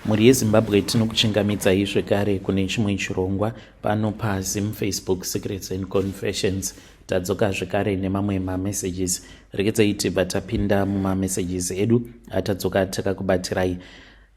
Mhuri yeZimbabwe, tinokuchingamidzai zvekare kune chimwe chirongwa pano paZim Facebook Secrets and Confessions. Tadzoka zvekare nemamwe mamessages. Regedzai tibva tapinda mumamessages edu atadzoka takakubatirai.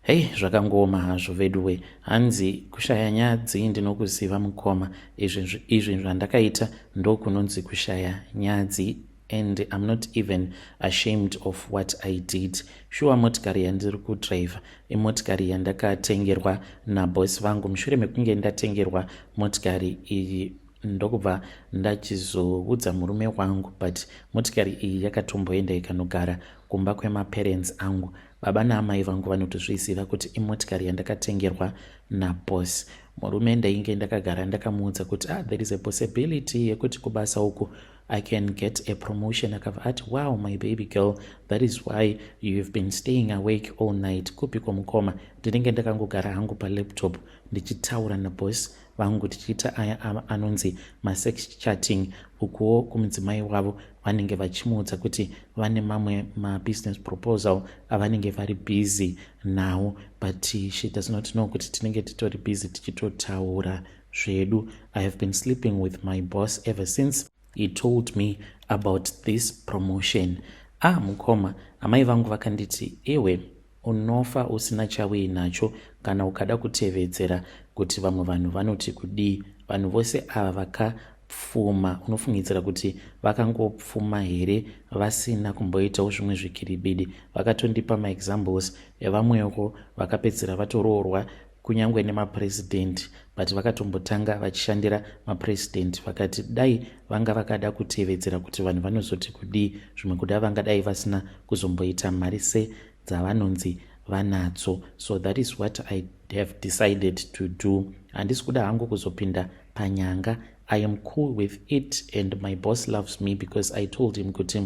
Hei, zvakangooma hazvo veduwe. Hanzi kushaya nyadzi ndinokuziva mukoma. Izvi zvandakaita ndokunonzi kushaya nyadzi and I'm not even ashamed of what I did. Shuwa, motikari yandiri kudhiraivha imotikari yandakatengerwa nabosi vangu. Mushure mekunge ndatengerwa motikari iyi, ndokubva ndachizoudza murume wangu, but motikari iyi yakatomboenda ikanogara kumba kwemaparents angu. Baba naamai vangu vanotozviziva kuti imotikari yandakatengerwa naboss. Murume ndainge ndakagara ndakamuudza kuti, "Ah, there is a possibility yekuti kubasa uku I can get a promotion." Akabva ati, "Wow, my baby girl, that is why you have been staying awake all night." Kupi kwomukoma, ndinenge ndakangogara hangu palaptop ndichitaura naboss vangu, tichiita aya anonzi masex chatting. Ukuwo kumudzimai wavo vanenge vachimuudza kuti vane mamwe mabusiness proposal avanenge vari busy nawo, but she does not know kuti tinenge titori busy tichitotaura zvedu. I have been sleeping with my boss ever since he told me about this promotion. Ah, mukoma, amai vangu vakanditi, "Iwe unofa usina chauinacho kana ukada kutevedzera kuti vamwe vanhu vanoti kudii. Vanhu vose ava vakapfuma, unofungidzira kuti vakangopfuma here vasina kumboitawo zvimwe zvikiribidi?" Vakatondipa maexamples evamwewo vakapedzisira vatoroorwa kunyange nemapurezidendi, but vakatombotanga vachishandira mapurezidendi. Vakati dai vanga vakada kutevedzera kuti vanhu vanozoti kudii, zvimwe kuda vangadai vasina kuzomboita mari sedzavanonzi vanadzo. So that is what I have decided to do. Handisi kuda hangu kuzopinda panyanga. I am cool with it and my boss loves me because I told him kuti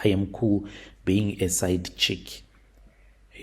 I am cool being a side chick.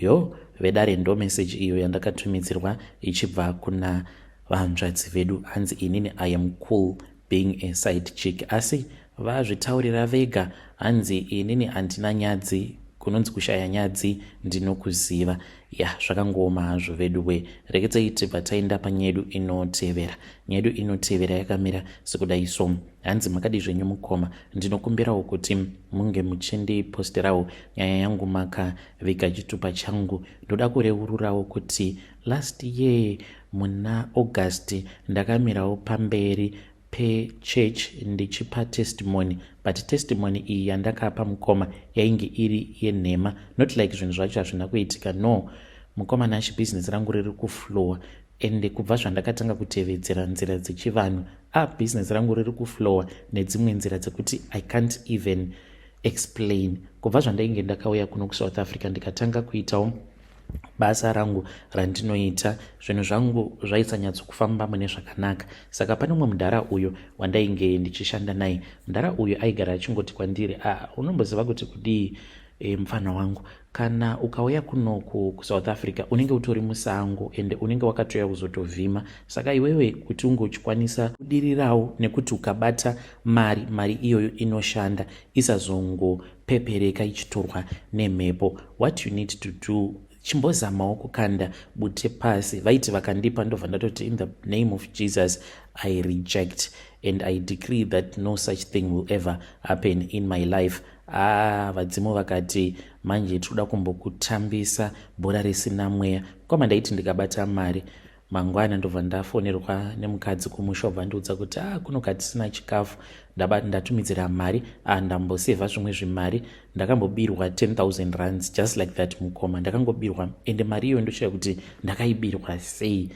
Yo vedare, ndo meseji iyo yandakatumidzirwa ichibva kuna vanzvadzi vedu. Hanzi, "Inini I am cool being a side chick," asi vazvitaurira vega. Hanzi, "Inini handina nyadzi, kunonzi kushaya nyadzi ndinokuziva." Ya, zvakangooma hazvo vedu we. Rekedzai tibva taenda panyedu inotevera. Nyedu inotevera yakamira sekudai so. Hanzi, "Makadi zvenyu mukoma? Ndinokumbirawo kuti munge muchindiposterawo nyaya yangu makaviga chitupa changu. Ndoda kureururawo kuti last year muna August ndakamirawo pamberi pechurch ndichipa testimony, but testimony iyi yandakapa, mukoma, yainge iri yenhema. Not like zvinhu zvacho hazvina kuitika. No, mukoma Nashi, bhizinesi rangu riri kuflowa, ende kubva zvandakatanga kutevedzera nzira dzechivanhu, a bhizinesi rangu riri kuflowa nedzimwe nzira dzekuti I can't even explain. Kubva zvandainge ndakauya kuno kuSouth Africa, ndikatanga kuitawo basa rangu randinoita, zvinhu zvangu zvaisanyatsokufamba mune zvakanaka. Saka pane umwe mudhara uyo wandainge ndichishanda naye. Mudhara uyu aigara achingoti kwandiri, 'A, unomboziva kuti kudii, mufana wangu? Kana ukauya kunoku kuSouth Africa, unenge utori musango ende unenge wakatoya kuzotovhima. Saka iwewe kuti unge uchikwanisa kudirirawo, nekuti ukabata mari, mari iyoyo inoshanda, isazongopepereka ichitorwa nemhepo, what you need to do, chimbozamawo kukanda bute pasi.' Vaiti vakandipa, ndobva ndatoti, 'In the name of Jesus, I reject and I decree that no such thing will ever happen in my life.' Ah, vadzimu vakati, 'Manje tinoda kumbokutambisa bhora risina mweya.' Kwama ndaiti ndikabata mari, mangwana ndobva ndafonerwa nemukadzi kumusha, ubva ndiudza kuti, 'A, ah, kuno katisina chikafu, ndatumidzira mari. Ah, ndambosevha zvimwe zvimari. Ndakambobirwa 10,000 rands just like that, mukoma. Ndakangobirwa, ende mari iyoyo ndoshaya kuti ndakaibirwa sei,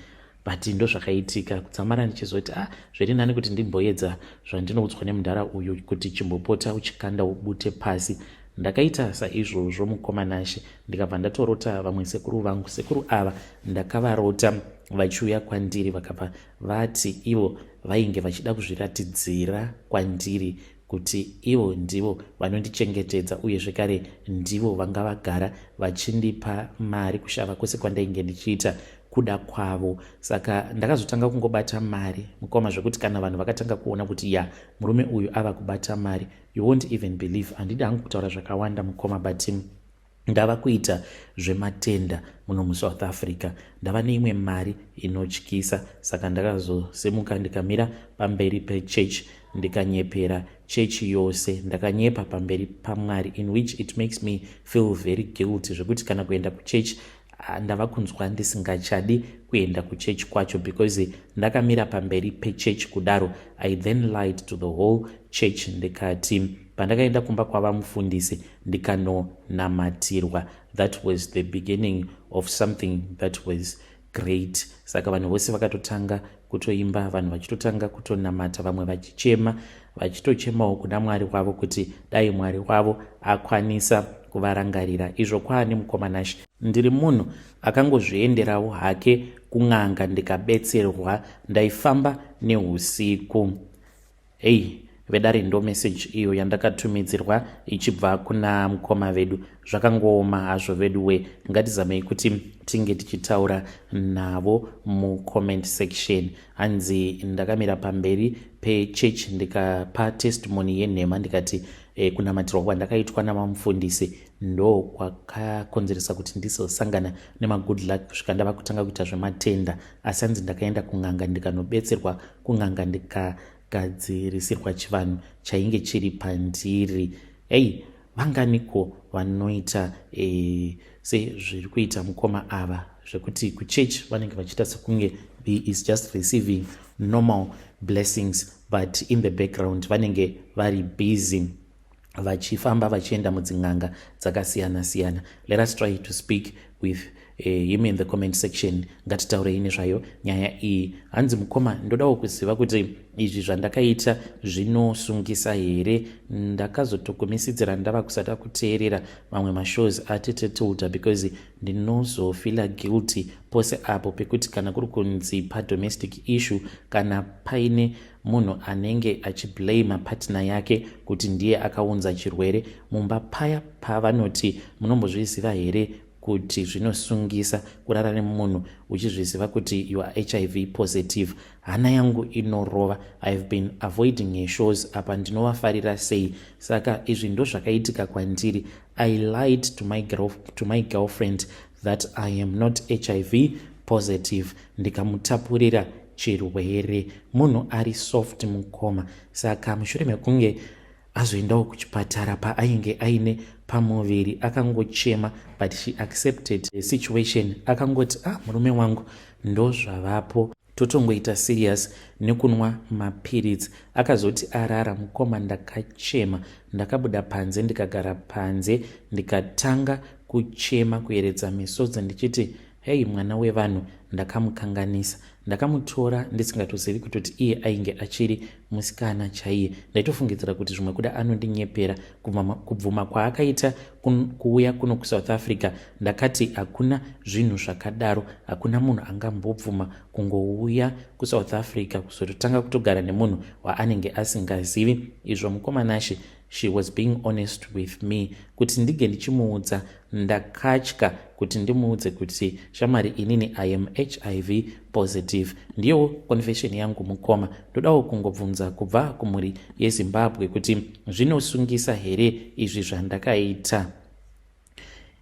but ndo zvakaitika.' Kudzamara ndichizoti, ah, zviri nani kuti ndimboedza zvandinoudzwa nemudhara uyu kuti chimbopota uchikanda ubute pasi. Ndakaita saizvozvo, mukoma Nashe, ndikabva ndatorota vamwe sekuru vangu. Sekuru ava ndakavarota vachiuya kwandiri, vakabva vati ivo vainge vachida kuzviratidzira kwandiri kuti ivo ndivo vanondichengetedza, uye zvekare ndivo vanga vagara vachindipa mari kushava kwese kwandainge ndichiita, kuda kwavo. Saka ndakazotanga kungobata mari, mukoma, zvekuti kana vanhu vakatanga kuona kuti ya, murume uyu ava kubata mari, you won't even believe. Handidi hangu kutaura zvakawanda, mukoma, but Ndava kuita zvematenda muno muSouth Africa. Ndava neimwe mari inotyisa, saka ndakazosimuka ndikamira pamberi pechechi, ndikanyepera chechi yose. Ndakanyepa pamberi paMwari, in which it makes me feel very guilty, zvekuti kana kuenda kuchechi, ndava kunzwa ndisingachadi kuenda kuchechi kwacho, because ndakamira pamberi pechechi kudaro. I then lied to the whole church, ndikati pandakaenda kumba kwava mufundisi ndikanonamatirwa, that was the beginning of something that was great. Saka vanhu vose vakatotanga kutoimba, vanhu vachitotanga kutonamata, vamwe vachichema, vachitochemawo kuna Mwari wavo kuti dai Mwari wavo akwanisa kuvarangarira. Izvo kwaane mukomanashi, ndiri munhu akangozvienderawo hake kun'anga ndikabetserwa. Ndaifamba neusiku. Hei vedare, ndo message iyo yandakatumidzirwa ichibva kuna mukoma vedu. Zvakangooma hazvo vedu we. Ngatizamei kuti tinge tichitaura navo mucomment section. Hanzi ndakamira pamberi pechurch ndikapa testimony yenhema, ndikati kunamatirwa kwandakaitwa namamufundisi ndo kwakakonzeresa kuti ndizosangana nemagood luck kusvika ndava kutanga kuita zvematenda. Asi hanzi ndakaenda kun'anga ndikanobetserwa kun'anga, ndikagadzirisirwa chivanhu chainge chiri pandiri. Ei, vanganiko vanoita sezviri kuita mukoma ava, zvekuti kuchechi vanenge vachiita sekunge he is just receiving normal blessings, but in the background vanenge vari busy vachifamba vachienda mudzin'anga dzakasiyana-siyana? Let us try to speak with him in the comment section. Ngatitaurei nezvayo nyaya iyi. Hanzi, mukoma, ndodawo kuziva kuti izvi zvandakaita zvinosungisa here? Ndakazotogumisidzira ndava kusada kuteerera mamwe mashows atete Tilda, because ndinozofeela guilty pose apo pekuti kana kuri kunzi padomestic issue, kana paine munhu anenge achiblama partner yake kuti ndiye akaunza chirwere mumba paya pavanoti, munombozviziva here kuti zvinosungisa kurara nemunhu uchizviziva kuti you are HIV positive? Hana yangu inorova. I have been avoiding her shows. Apa ndinovafarira sei? Saka izvi ndo zvakaitika kwandiri. I lied to my girlfriend that I am not HIV positive, ndikamutapurira chirwere. Munhu ari soft, mukoma. Saka mushure mekunge azoendawo kuchipatara, paainge aine pamuviri, akangochema, but she accepted the situation. Akangoti, ah, murume wangu, ndozvavapo, totongoita serious nekunwa mapiritsi. Akazoti arara, mukoma, ndakachema. Ndakabuda panze, ndikagara panze, ndikatanga kuchema, kuyeredza misodzi, ndichiti, hei, mwana wevanhu ndakamukanganisa. Ndakamutora ndisingatozivi kutoti iye ainge achiri musikana chaiye. Ndaitofungidzira kuti zvimwe kuda anondinyepera. Kubvuma kwaakaita kuuya kuno kuSouth Africa, ndakati hakuna zvinhu zvakadaro. Hakuna munhu angambobvuma kungouya kuSouth Africa kuzototanga kutogara nemunhu waanenge asingazivi. Izvo mukomanashe, she was being honest with me. Kuti ndige ndichimuudza, ndakatya kuti ndimuudze kuti, shamwari, inini I am HIV positive. Ndiyo confession yangu, mukoma. Ndodawo kungobvunza kubva kumhuri yeZimbabwe kuti zvinosungisa here izvi zvandakaita?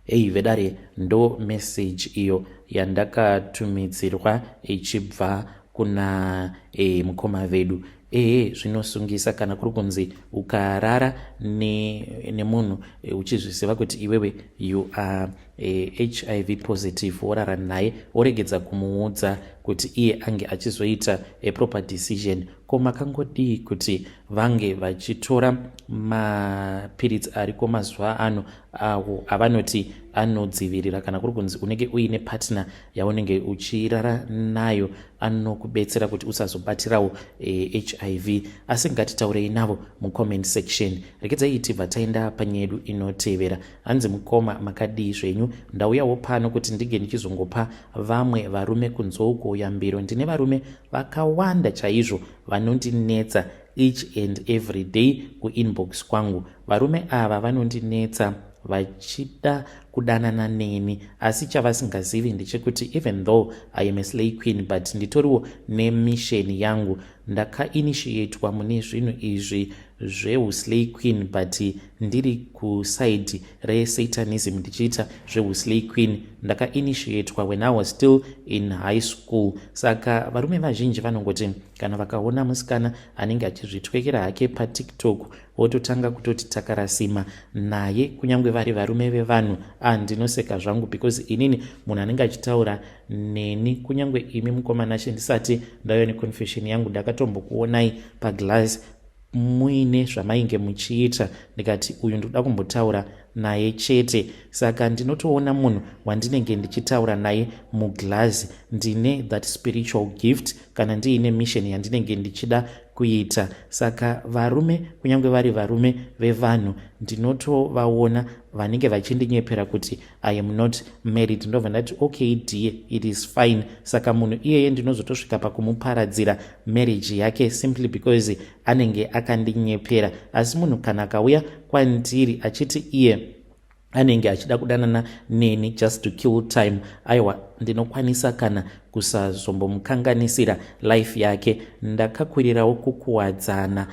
Ei vedare, ndo message iyo yandakatumidzirwa ichibva kuna mukoma vedu. Ehe, zvinosungisa kana kuri kunzi ukarara nemunhu uchizviziva kuti iwewe you are HIV positive, worara naye, woregedza kumuudza kuti iye ange achizoita a proper decision. Ko makangodii kuti vange vachitora mapiritsi ariko mazuva ano, awo avanoti anodzivirira? Kana kuri kunzi unenge uine partner yaunenge uchirara nayo, anokubetsera kuti usazobatirawo HIV. Asi ngatitaurei navo mucomment section. Regedzai tibva taenda panyaya yedu inotevera. Hanzi, mukoma, makadii zvenyu? Ndauyawo pano kuti ndige ndichizongopa vamwe varume kunzouko yambiro. Ndine varume vakawanda chaizvo vanondinetsa each and every day kuinbox kwangu. Varume ava vanondinetsa vachida kudanana neni, asi chavasingazivi ndechekuti even though I am a slay queen, but nditoriwo nemission yangu. Ndakainitiatwa mune zvinhu izvi. zveuslay queen, but ndiri kuside resatanism ndichiita zveuslay queen. Ndakainitiatwa when I was still in high school. Saka varume vazhinji vanongoti kana vakaona musikana anenge achizvitwekera hake paTikTok, vototanga kutoti takarasima naye, kunyange vari varume vevanhu. Ah, ndinoseka zvangu because inini munhu anenge achitaura neni, kunyange imi mukomanashe, ndisati ndauya neconfession yangu, ndakatombokuonai paglass muine zvamainge muchiita, ndikati uyu ndoda kumbotaura naye chete. Saka ndinotoona munhu wandinenge ndichitaura naye muglazi. Ndine that spiritual gift kana ndiine mission yandinenge ndichida kuita. Saka varume, kunyange vari varume vevanhu, ndinotovaona vanenge vachindinyepera kuti I am not married. Ndobva ndati, "Okay dear, it is fine." Saka munhu iyeye ndinozotosvika pakumuparadzira marriage yake simply because anenge akandinyepera. Asi munhu kana akauya kwandiri achiti iye anenge achida kudanana neni just to kill time, aiwa, ndinokwanisa kana kusazombomukanganisira life yake. Ndakakwirirawo kukuwadzana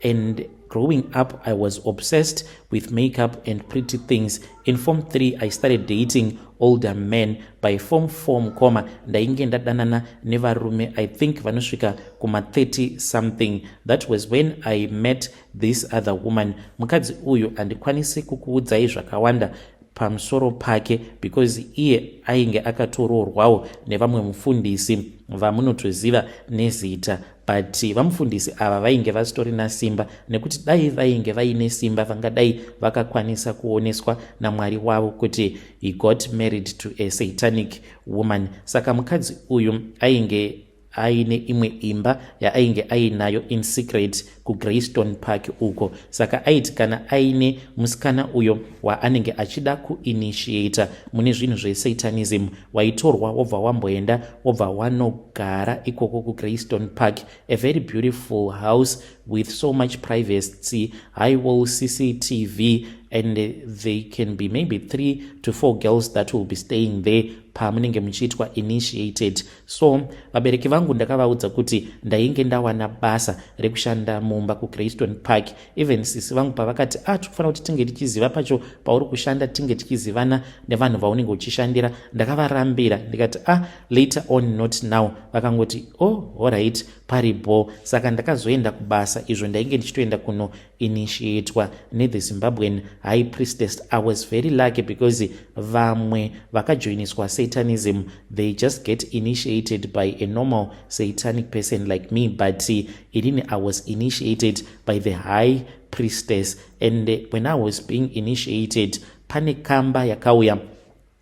and growing up I was obsessed with makeup and pretty things. In Form 3 I started dating older men. By Form 4, mukoma, ndainge ndadanana nevarume, I think vanosvika kuma30 something. That was when I met this other woman. Mukadzi uyu handikwanisi kukuudzai zvakawanda pamusoro pake because iye ainge akatoroorwawo nevamwe mufundisi vamunotoziva nezita, but vamufundisi ava vainge vasitorina simba, nekuti dai vainge vaine simba vangadai vakakwanisa kuoneswa naMwari wavo kuti he got married to a satanic woman. Saka mukadzi uyu ainge aine imwe imba yaainge ainayo in secret kuGreystone Park uko. Saka aiti kana aine musikana uyo waanenge achida kuinitiata mune zvinhu zvesatanism, waitorwa wobva wamboenda, wobva wanogara ikoko kuGreystone Park, a very beautiful house with so much privacy, high wall CCTV, and there can be maybe three to four girls that will be staying there pamunenge muchiitwa initiated. So vabereki vangu ndakavaudza kuti ndainge ndawana basa rekushanda mumba kuGreystone Park. Even sisi vangu pavakati, "Ah, tikufanira kuti tinge tichiziva pacho pauri kushanda, tinge tichizivana nevanhu vaunenge uchishandira," ndakavarambira ndikati, "Ah, later on, not now." Vakangoti, "Oh, alright, paribo." Saka ndakazoenda kubasa izvo ndainge ndichitoenda kunoinitiatwa nethe Zimbabwean high priestess. I was very lucky because vamwe vakajoiniswa satanism, they just get initiated by a normal satanic person like me, but inini I was initiated by the high priestess. And when I was being initiated, pane kamba yakauya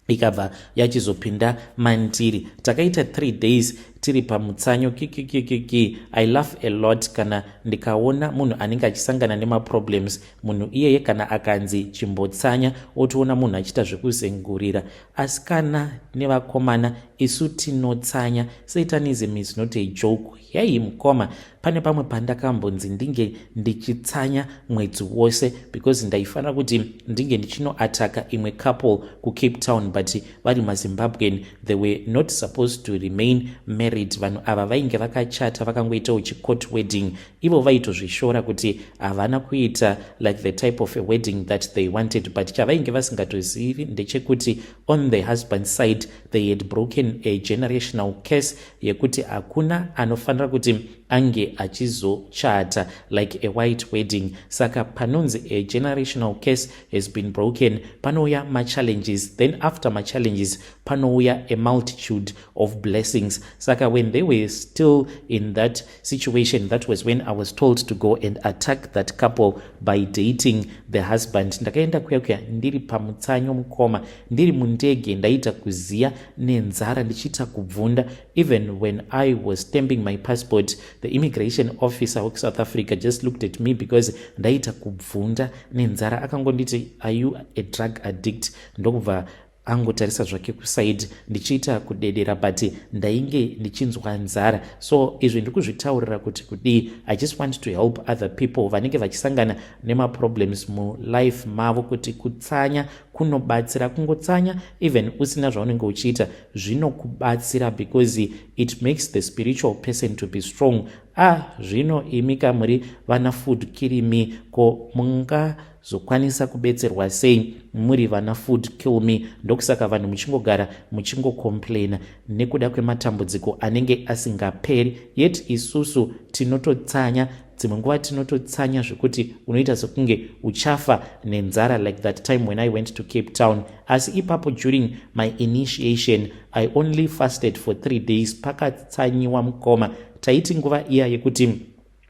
ikabva yachizopinda mandiri. Takaita 3 days tiri pamutsanyo kikikikiki. I laugh a lot kana ndikaona munhu anenge achisangana nemaproblems. Munhu iyeye kana akanzi chimbotsanya, otoona munhu achiita zvekuzengurira. Asi kana nevakomana, isu tinotsanya. Satanism is not a joke. Yai mukoma, pane pamwe pandakambonzi ndinge ndichitsanya mwedzi wose because ndaifanira kuti ndinge ndichinoataka imwe couple kuCape Town, but vari maZimbabwean. They were not supposed to remain married. Vanhu ava vainge vakachata, vakangoitawo chicourt wedding. Ivo vaitozvishora kuti havana kuita like the type of a wedding that they wanted, but chavainge vasingatozivi ndechekuti on the husband side they had broken a generational curse yekuti hakuna anofanira kuti ange achizochata like a white wedding. Saka panonzi a generational curse has been broken, panouya machallenges. Then after machallenges panouya a multitude of blessings. Saka when they were still in that situation, that was when I was told to go and attack that couple by dating the husband. Ndakaenda kuya kuya ndiri pamutsanyo, mukoma, ndiri mundege, ndaita kuziya nenzara, ndichiita kubvunda. Even when I was stamping my passport, the immigration officer wekuSouth Africa just looked at me because ndaita kubvunda nenzara. Akangonditi, "Are you a drug addict?" Ndokubva angotarisa zvake kuside, ndichiita kudedera, but ndainge ndichinzwa nzara. So izvi ndiri kuzvitaurira kuti kudii? I just want to help other people vanenge vachisangana nemaproblems mulife mavo kuti kutsanya Kunobatsira kungotsanya even usina zvaunenge uchiita, zvinokubatsira because it makes the spiritual person to be strong. Ah, zvino imi kamuri vana food kill me, ko mungazokwanisa kubetserwa sei muri vana food kill me? Ndokusaka vanhu muchingogara muchingocomplaina nekuda kwematambudziko anenge asingaperi, yet isusu tinototsanya. Dzimwe nguva tinototsanya zvekuti unoita sekunge uchafa nenzara, like that time when I went to Cape Town. Asi ipapo during my initiation I only fasted for 3 days. Pakatsanyiwa, mukoma. Taiti nguva iya yekuti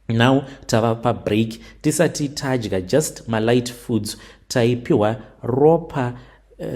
now tava pabreak, tisati tadya, just malight foods, taipiwa ropa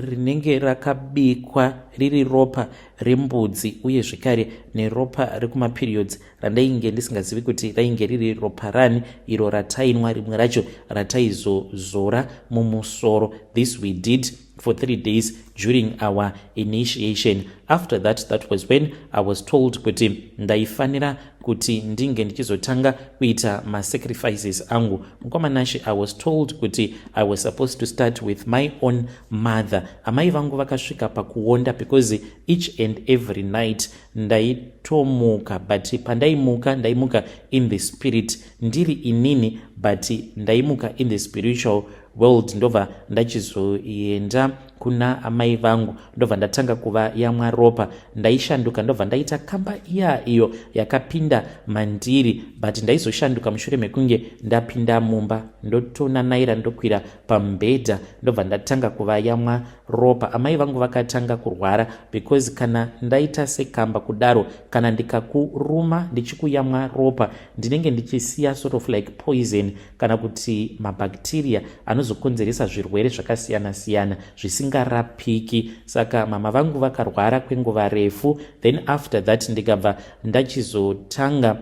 rinenge rakabikwa, riri ropa rembudzi, uye zvekare neropa rekumaperiods randainge ndisingazivi kuti rainge riri ropa rani iro ratainwa, rimwe racho rataizozora mumusoro. This we did for 3 days during our initiation. After that, that was when I was told kuti ndaifanira kuti ndinge ndichizotanga kuita masacrifices angu. Mukoma Nashe, I was told kuti I was supposed to start with my own mother. Amai vangu vakasvika pakuonda because each and every night ndaitomuka, but pandaimuka, ndaimuka in the spirit, ndiri inini, but ndaimuka in the spiritual world. Ndobva ndachizoenda kuna amai vangu, ndobva ndatanga kuva yamwa ropa. Ndaishanduka, ndobva ndaita kamba iya iyo yakapinda mandiri, but ndaizoshanduka mushure mekunge ndapinda mumba, ndotonanaira, ndokwira pamubhedha, ndobva ndatanga kuva yamwa ropa. Amai vangu vakatanga kurwara because kana ndaita sekamba kudaro, kana ndikakuruma ndichikuyamwa ropa, ndinenge ndichisiya sort of like poison kana kuti mabacteria anozokonzeresa zvirwere zvakasiyana-siyana zvisingarapiki. Saka mama vangu vakarwara kwenguva refu. Then after that ndikabva ndachizotanga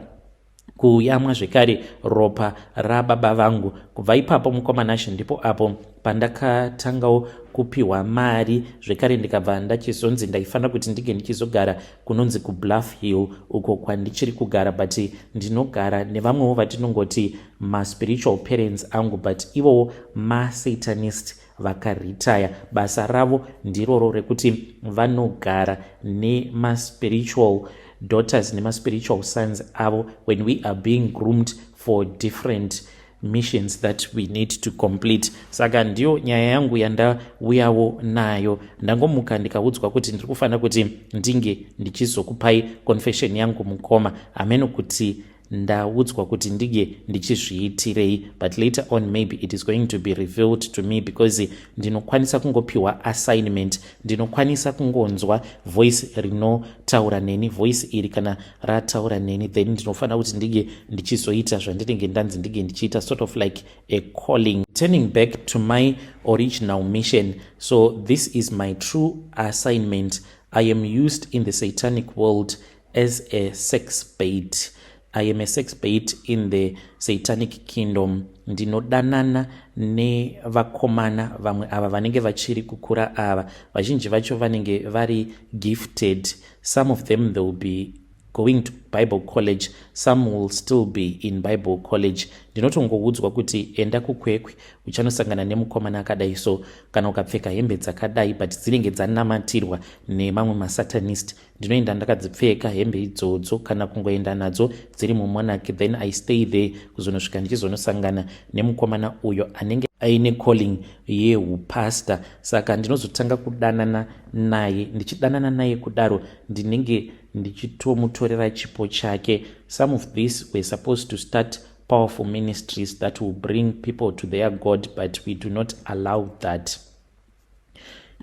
kuyamwa zvekare ropa rababa vangu. Kubva ipapo, mukoma Nashe, ndipo apo pandakatangawo kupiwa mari zvekare, ndikabva ndachizonzi ndaifanira kuti ndinge ndichizogara kunonzi kuBluff Hill, uko kwandichiri kugara, but ndinogara nevamwewo vatinongoti maspiritual parents angu, but ivowo masatanist vakaritaya. Basa ravo ndiroro rekuti vanogara nemaspiritual daughters nemaspiritual sons avo when we are being groomed for different missions that we need to complete. Saka ndiyo nyaya yangu yandauyawo nayo. Ndangomuka ndikaudzwa kuti ndiri kufanira kuti ndinge ndichizokupai confession yangu, mukoma. Hameno kuti ndaudzwa kuti ndinge ndichizviitirei, but later on maybe it is going to be revealed to me, because ndinokwanisa kungopiwa assignment, ndinokwanisa kungonzwa voice rinotaura neni. Voice iri kana rataura neni, then ndinofanira kuti ndinge ndichizoita zvandinenge ndanzi ndinge ndichiita, sort of like a calling. Turning back to my original mission, so this is my true assignment. I am used in the satanic world as a sex bait. I am a sex bait in the satanic kingdom. Ndinodanana nevakomana vamwe ava vanenge vachiri kukura ava. Vazhinji vacho vanenge vari gifted. Some of them, they will be going to Bible college, some will still be in Bible college. Ndinotongoudzwa kuti enda kuKwekwe, uchanosangana nemukomana akadai, so kana ukapfeka hembe dzakadai, but dzinenge dzanamatirwa nemamwe masatanist. Ndinoenda ndakadzipfeka hembe idzodzo, kana kungoenda nadzo dziri mumonarch. Then I stay there kuzonosvika ndichizonosangana nemukomana uyo anenge aine calling yeupastor. Saka ndinozotanga kudanana naye. Ndichidanana naye kudaro, ndinenge ndichitomutorera chipo chake. Some of this were supposed to start powerful ministries that will bring people to their God, but we do not allow that.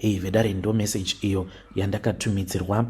Ei vedare, ndo message iyo yandakatumidzirwa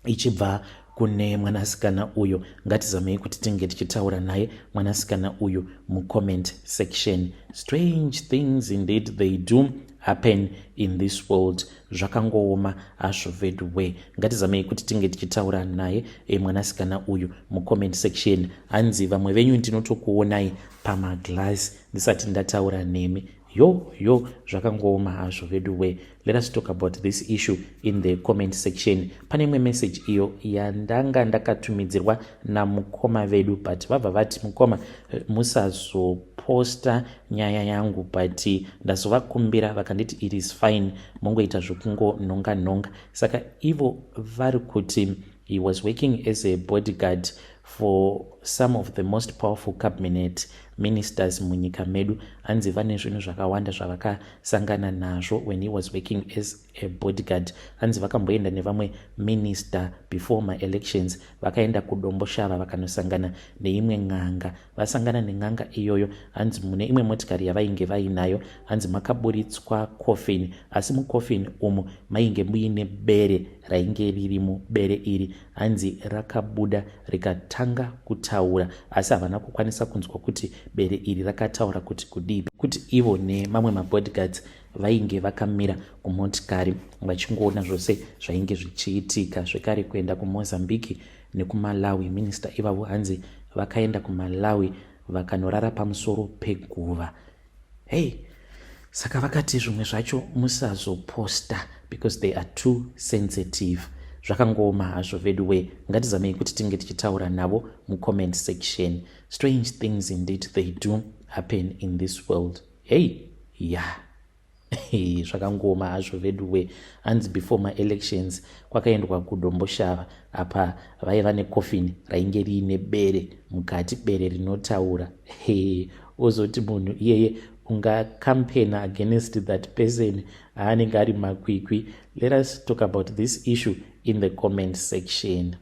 ichibva kune mwanasikana uyo. Ngatizamei kuti tinge tichitaura naye mwanasikana uyu mucomment section. Strange things indeed, they do happen in this world. Zvakangooma hazvo vedwe. Ngatizamei kuti tinge tichitaura naye mwanasikana uyu mucomment section. Hanzi vamwe venyu ndinotokuonai pamaglass ndisati ndataura nemi. Yo yo, zvakangooma hazvo vedu we. Let us talk about this issue in the comment section. Pane imwe message iyo yandanga ndakatumidzirwa namukoma vedu, but vabva vati, "Mukoma, musazoposta nyaya yangu," but ndazovakumbira, vakanditi it is fine, mongoita zvokungonhonga nhonga. Saka ivo vari kuti he was working as a bodyguard for some of the most powerful cabinet ministers munyika medu. Hanzi vane zvinhu zvakawanda zvavakasangana nazvo when he was working as a bodyguard. Hanzi vakamboenda nevamwe minister before maelections, vakaenda kuDomboshava, vakanosangana neimwe n'anga. Vasangana nen'anga iyoyo, hanzi mune imwe motikari yavainge vainayo, hanzi makaburitswa coffin, asi mucoffin umu mainge muine bere rainge ririmo. Bere iri, hanzi rakabuda rikatanga kutaura, asi havana kukwanisa kunzwa kuti bere iri rakataura kuti kudii, kuti ivo nemamwe mabodyguards vainge vakamira kumotikari vachingoona zvose zvainge zvichiitika. Zvekare, kuenda kuMozambique nekuMalawi, minista ivavo hanzi vakaenda kuMalawi, vakanorara pamusoro peguva. Hei, saka vakati zvimwe zvacho musazoposta because they are too sensitive. Zvakangooma hazvo vedu we. Ngatizamei kuti tinge tichitaura navo mucomment section. Strange things indeed, they do happen in this world. Hey, ya yeah. Zvakangooma hazvo vedu we. Hanzi before maelections kwakaendwa kuDomboshava, apa vaiva necoffin rainge riine bere mukati, bere rinotaura. Ozoti munhu iyeye ungacampaigna against that person aanenge ari makwikwi? Let us talk about this issue in the comment section.